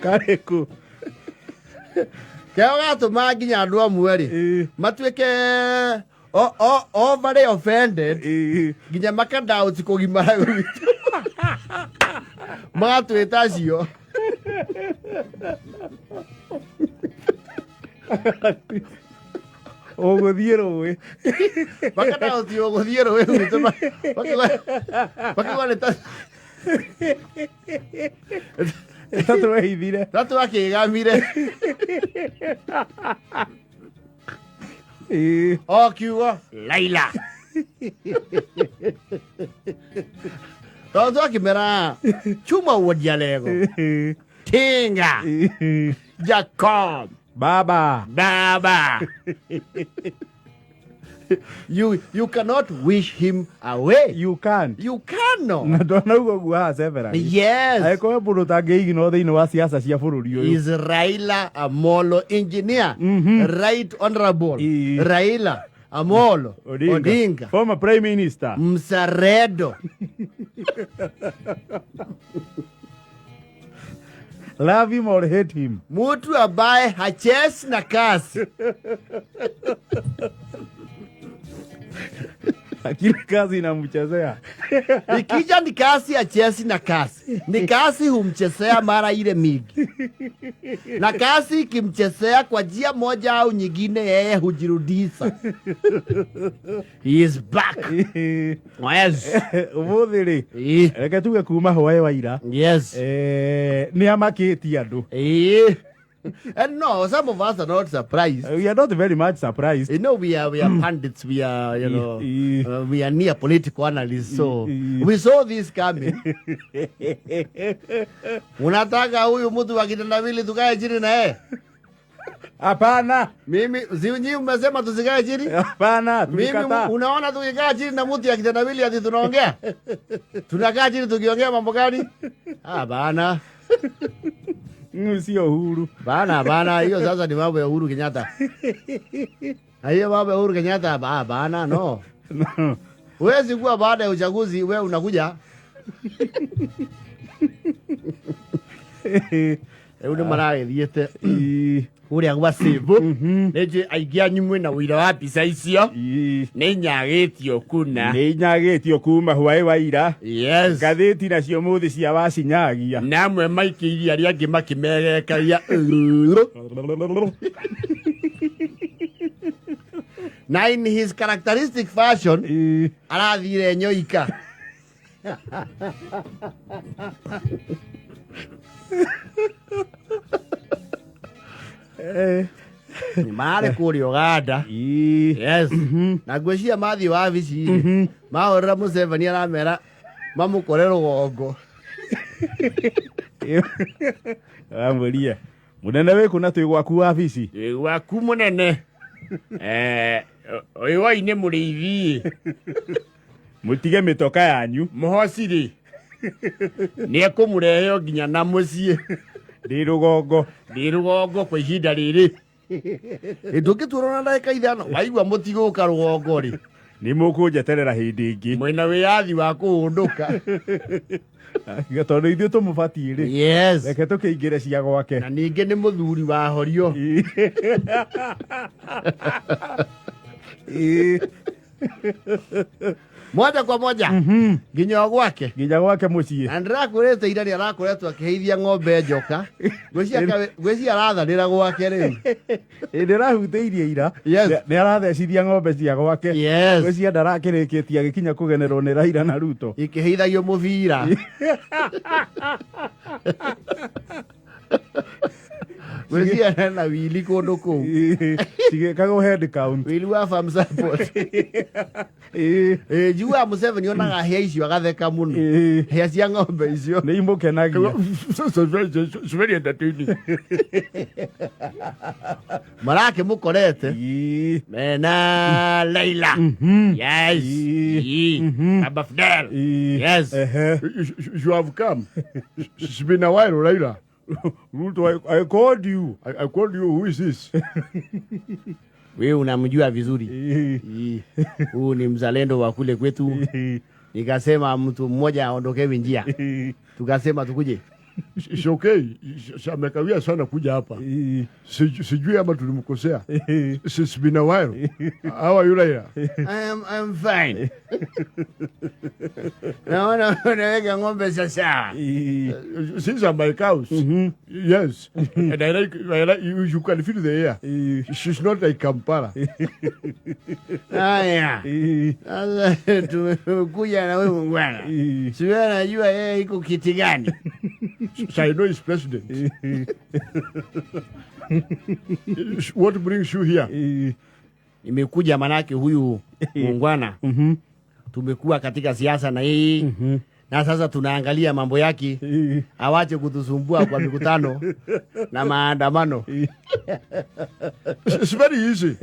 Karĩkũ? Keo gatũma nginya andũ amwe rĩ matuĩke overly offended, nginya makadoubt kũgimara gwitũ, magatwĩta acio. Ũgũthiĩ rũĩ. Makadoubt ũgũthiĩ rũĩ gwitũ, makauga nĩ ta ta twehithire. Ta twakĩgamire. O kiugo Laila, tondũ twakĩmera chuma wuodialego tinga Jacob. Baba. Baba. You cannot wish him away. You can. You cannot. Na ndonauga ũguo haha severally. Yes. Angĩkorwo mũndũ ũtangĩiginwo thĩinĩ wa siasa cia bũrũri ũyũ is Raila Amolo Engineer. Right Honorable Raila Amolo Odinga. Odinga. Former Prime Minister. Msaredo. Love him or hate him. Mtu ambaye hachesi na kasi. Lakini kazi inamchezea. Ikija ni kasi, hachesi na kasi. Ni kasi humchezea mara ile mingi. Na kasi ikimchezea kwa njia moja au nyingine, yeye hujirudisha. He is back. Yes. Ũmũthĩ rĩ, reke tuge kuma hwaĩ wa ira. Yes. Nĩ amakĩtie andũ. And no, some of us are not surprised. We are not very much surprised. We are pundits. We are, you know, we are near political analysts. So we saw this coming. Unataka huyu mtu wa kitendawili tukae chini na yeye? Hapana. Mimi si nyinyi mmesema tusikae chini? Hapana, Mimi tulikataa. unaona tukikaa chini na mtu ya kitendawili ati tunaongea? Tunakaa chini tukiongea mambo gani? Ah, bana. Sio Uhuru. Bana bana, hiyo sasa ni mambo ya Uhuru Kenyatta. Na hiyo mambo ya Uhuru Kenyatta bana no. Huwezi kuwa baada ya uchaguzi wewe unakuja. Rĩu nĩ maragĩthiĩte kũrĩa gwa Sĩvũ. Nĩ njũĩ aingĩ anyu mwĩna ũira wa mbica icio. Nĩ nyagĩtio kuna. Nĩ inyagĩtio kuma hwaĩ wa ira. Yes. Ngathĩti nacio mũthĩ cia wacinyagia. Na amwe maikĩirie arĩa angĩ makĩmegekagia. Na in his characteristic fashion arathire nyoika. Marĩ kũrĩa Uganda. Yes. Na ngwĩciria mathiĩ wabici rĩ, mahũrĩra Museveni aramera mamũkore rũgongo. Amwĩrie mũnene wĩkũ na twĩ gwaku wabici. Twĩ gwaku mũnene. Ũyũ wai nĩ mũrĩithi. Mũtige mĩtoka yanyu. Mũhoci rĩ, nĩ ekũmũrehe o nginya na mũciĩ. Ndĩ rũgongo. Ndĩ rũgongo kwa ihinda rĩrĩ. Ndũngĩtuona na ndagĩka 5 waigua mũtigũka rũgongo rĩ. Nĩ mũkũnjeterera hĩndĩ ĩngĩ. Mwĩna wĩyathi wa kũhũndũka. Tondũ ithuĩ tũmũbatiĩ rĩ. Yes. Reke tũkĩingĩre cia gwake. Na ningĩ nĩ mũthuri wa horio. Moja kwa moja nginya o gwake. Nginya gwake mũciĩ. Na ndĩrakwĩrĩte ira nĩ arakoretwo akĩheithia ng'ombe njoka. Ngwĩciria arathanĩra gwake rĩu. Ĩ ndĩrahutĩirie ira. Yes. Nĩ arathecithia ng'ombe cia gwake. Yes. Ngwĩciria ndarakĩrĩkĩtie agĩkinya kũgenerwo nĩ Raila na Ruto. Ikĩheithagio mũbira. Ngwĩciria na wili kũndũ kũu. Cigĩkagwo head count. Wili wa farm support. Njiguaga Museveni onaga hĩa icio agatheka mũno. Hĩa cia ng'ombe icio. Nĩ imũkenagia. Very entertaining. Marakĩmũkorete mena Leila. Yes. Baba Fidel. Yes. You have come. It's been a while, Raila. Ruto, I called you. I called you. Who is this? Wewe unamjua vizuri. Huu ni mzalendo wa kule kwetu. Nikasema mtu mmoja aondokewe njia. Tukasema tukuje. It's okay. Amekawia sana kuja hapa. Sijui ama tulimkosea. It's been a while. How are you, Raila? I'm fine. Naona unaweka ng'ombe sasa. Since I'm my cows. Yes. And I like you can feel the air. She's not like Kampala. Haya. Sasa tumekuja na wewe mungwana. Sio anajua yeye iko kiti gani. So I know he's president. What brings you here? Nimekuja manake huyu muungwana tumekuwa katika siasa na yeye na sasa tunaangalia mambo yake, awache kutusumbua kwa mikutano na maandamano. It's very easy.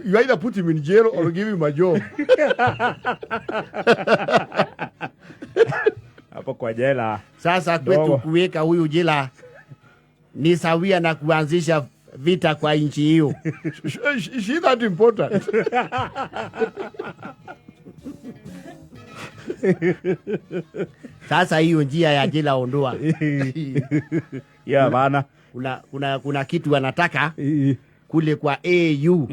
You either put him in jail or give him a job. Hapo kwa jela. Sasa kwetu Dogo. Kuweka huyu jela ni sawia na kuanzisha vita kwa nchi hiyo. Is he that important? Sasa hiyo njia ya jela ondoa. Ya bana. Kuna kitu anataka kule kwa AU,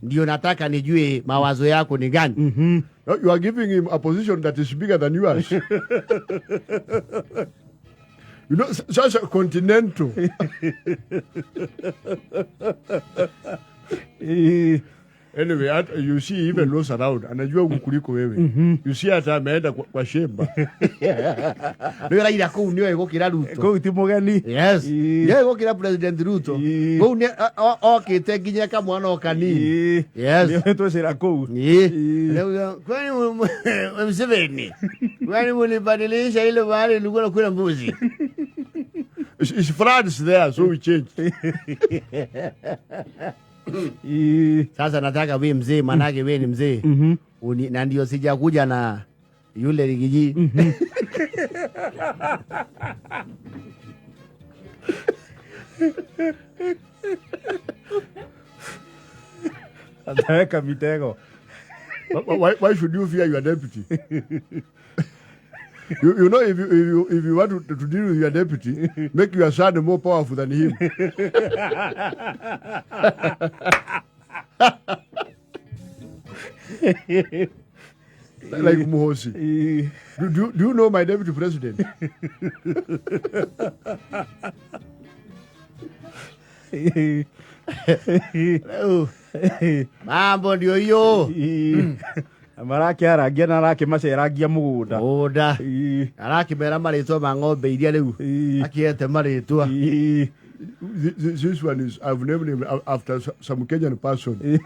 ndio nataka nijue mawazo yako ni gani. No, you are giving him a position that is bigger than yours. Such a continental. Anyway, you see he even knows around. Anajua huku kuliko wewe. You see hata ameenda kwa shamba. Nĩ Raila kũu nĩoĩ gũkĩra Ruto. Kũu ti mũgeni. Yes. Nĩoĩ gũkĩra President Ruto. Kũu nĩ okĩte nginya kamwana o kanini. Yes. Nĩ twĩcĩra kũu. Rĩu, kwani Museveni, kwani mulibadilisha ile mahali ilikuwa nakula mbuzi? It's floods there, so we changed. Sasa nataka we mzee, manake we ni mzee. Na ndio sijakuja na yule Riggy G. Ataweka mitego. Why should you fear your deputy? If you want to deal with your deputy, make your son more powerful than him. Like Muhosi. Do you know my deputy president? Rĩu, mambo ndio hiyo. Marakĩarangia na arakĩmacerangia mũgũnda. Mũgũnda. Arakĩmera marĩtwa ma ng'ombe iria rĩu akĩete marĩtwa. This one is, I've named him after some Kenyan person.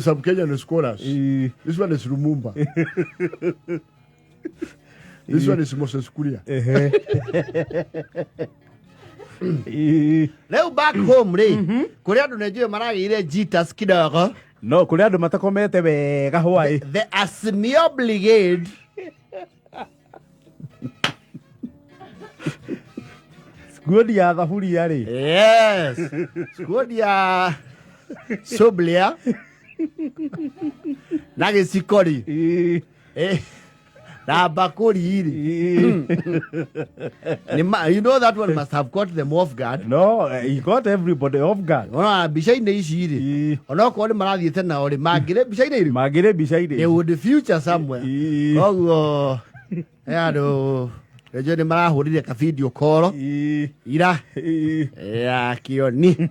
Some Kenyan scholars. This one is Lumumba. This one is Moses Kuria. Rĩu back home rĩ, kũrĩ andũ nĩnjũĩ maragĩire jitters kidogo. No kũrĩ andũ matakomete wega hwaĩ. The Azimio Brigade. Squad ya thaburia rĩ. Yes, squad ya Soblia na gĩciko rĩ, na bakũri rĩ. You know that one must have caught them off guard. No, he got everybody off guard. Ona mbica-inĩ ici rĩ, onokorwo nĩ marathiĩte nao rĩ, mangĩrĩ mbica-inĩ irĩkũ? Mangĩrĩ mbica-inĩ. They would future somewhere. Koguo he andũ rĩnjũ nĩ marahũrire ka video call ira ya Kĩoni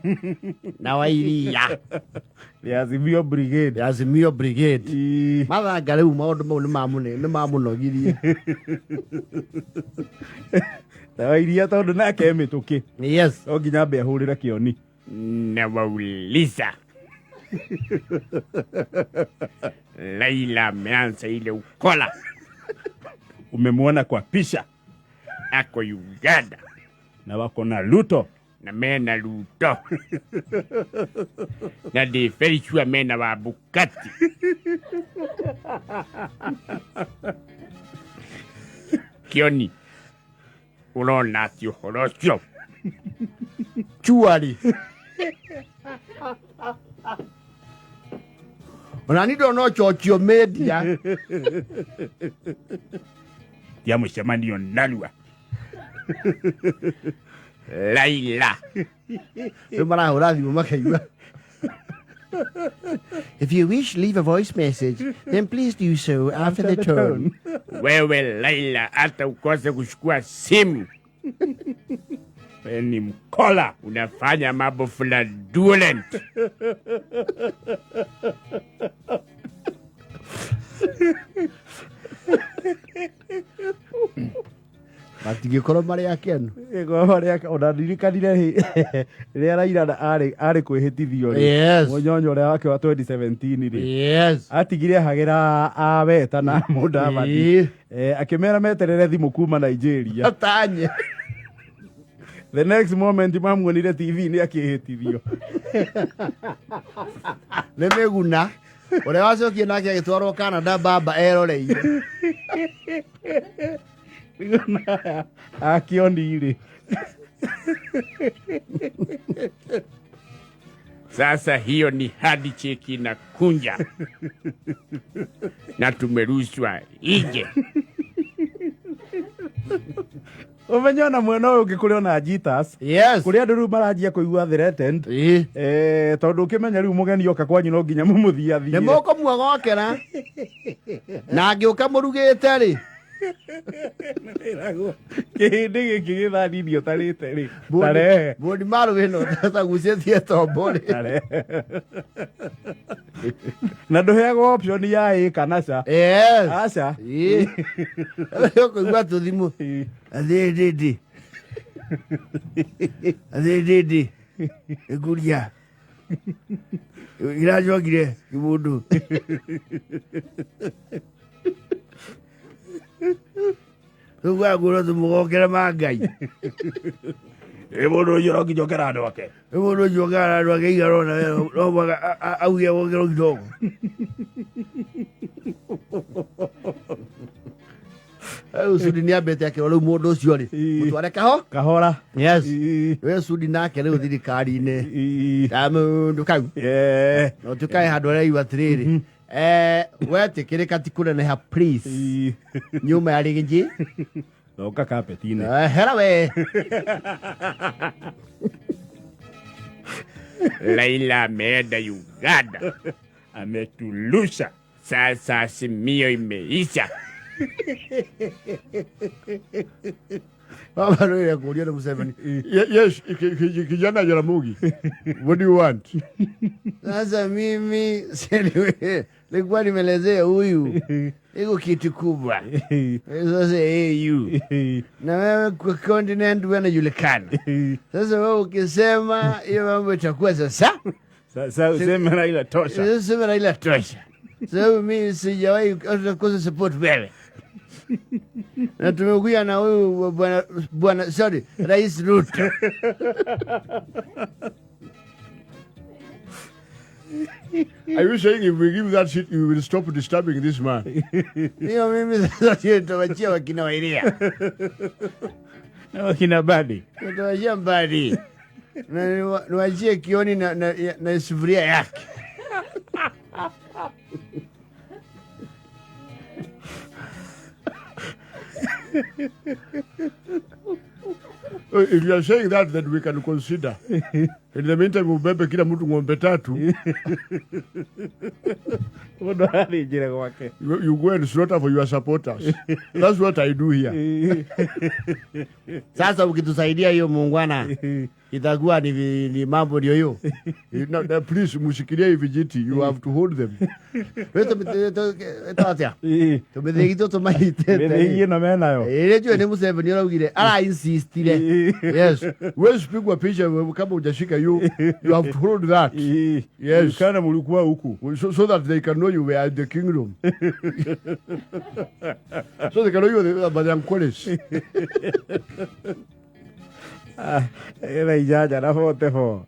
na Wairia. The Azimio Brigade. The Azimio Brigade. Mathanga rĩu maũndũ mau nĩ mamũnogirie. Na Wairia tondũ nake e mĩtũkĩ. Yes. No nginya ambe ahũrĩre Kĩoni. Nawauliza, Laila ameanza ile ukola. Umemwona kwa picha. Ako Uganda. Na wako na Ruto. Na mena Ruto na ndi very sure mena wa Bukati. Kioni, urona ati ũhoro ũcio? Chuari. Ona ni ndona ũcokio media. Tia mũcemanio narua. Laila. Rĩu marahũra thimũ makaigua. If you wish leave a voice message, then please do so after the tone. Wewe Laila, hata ukose kuchukua simu, wewe ni mkola, unafanya mambo fraudulent. Matingĩkorwo marĩ akenu. Ona ndirikanire rĩrĩa Raila arĩ kwĩhĩtithio rĩ, Yes. mũnyonyo ũrĩa wake wa 2017 rĩ, Yes. atigire hagĩra aweta na Mũdavadi. Ĩĩ. Akĩmera meterere thimũ kuma Nigeria. Atanye. The next moment mamuonire TV-inĩ akĩhĩtithio. Nĩ mĩguna. Ũrĩa wacokire nake agĩtwarwo Canada baba eroreire. Akĩoni rĩ. Sasa hiyo ni handshake na kunja na tumerushwa nje. Ũmenye ona mwena ũyũ ũngĩ kũrĩ ona jitters. Yes. Kũrĩ andũ rĩu maranjia kũigua threatened. Ĩĩ. Tondũ ũkĩmenya rĩu mũgeni oka kwanyu no nginya mũmũthiathie. Nĩ mũkũmuogokera. Na angĩũka mũrugĩte rĩ. Kĩhĩndĩ gĩkĩ gĩthani ũtarĩte rĩ. Tarehe. Bũndi marũ ĩno tagucĩtie tombo rĩ. Tarehe. Na ndũheagwo option ya ĩ kana ca. Yes. Aca. Ĩĩ. Ũkũigua tũthimũ. Athĩndĩndĩ. Athĩndĩndĩ. Ĩkuria. Iracokire kĩmũndũ. Rĩu tũmũgokere ma Ngai. Ĩ mũndũ ũcio no nginya okera andũ ake. Rĩu mũndũ ũcio okaga andũ ake igana ũna no mũhaka auge gokerwo kidogo. Rĩu Sudi nĩambĩte akĩrwo rĩu mũndũ ũcio rĩ Ĩĩ. mũtware kaho. Kahora. Yes. Ĩĩ. We Sudi nake rĩu thirikari-inĩ Ĩĩ. ta mũndũ kau. Yeah. No tukae handũ araigua atĩrĩrĩ, wetĩkĩrĩka ti kũneneha please. Ĩĩ. Nyuma ya rĩgĩnji. Thonga kapeti-inĩ. Hera we. Laila ameenda Uganda, ametulusha. Sasa Azimio imeisha. Baba rĩrĩa kũrio nĩ Museveni. Yes, kijana Jaramogi. What do you want? Sasa mimi nilikuwa nimelezea huyu iko kitu kubwa. Sasa AU na wewe kwa continent wewe unajulikana. Sasa wewe ukisema hiyo mambo itakuwa sasa. Sasa useme Raila tosha. Sasa sema Raila tosha. Sababu mimi sijawahi hata kukosa support wewe. Na tumekuja na huyu bwana sorry, Rais Ruto. Are you saying if we give that seat, you will stop disturbing this man? Hiyo mimi sasa sio nitawachia wakina Wairia. Na wakina Badi. Nitawachia Mbadi. Na niwachie Kioni na sufuria yake. If you are saying that, then we can consider. In the meantime, ubebe kila mtu ng'ombe tatu. Mũndũ arathĩnjĩra gwake. You go and slaughter for your supporters. That's what I do here. Sasa ukitusaidia hiyo muungwana itakuwa ni mambo ndio hiyo. Now, please, mushikilie hivi vijiti. You have to hold them. Atia tũmĩthĩgi tũmahitĩte Mĩthĩgi ĩno menayo. ĩrĩ njũĩ nĩ Museveni ũraugire ara insistire. Yes. Huwezi pigwa picha wewe kama hujashika you have to hold that. Yes. Kana mulikuwa huku. So that they can know you were at the kingdom. So they can know you were the Banyankoles. Ĩna inyanya na 44.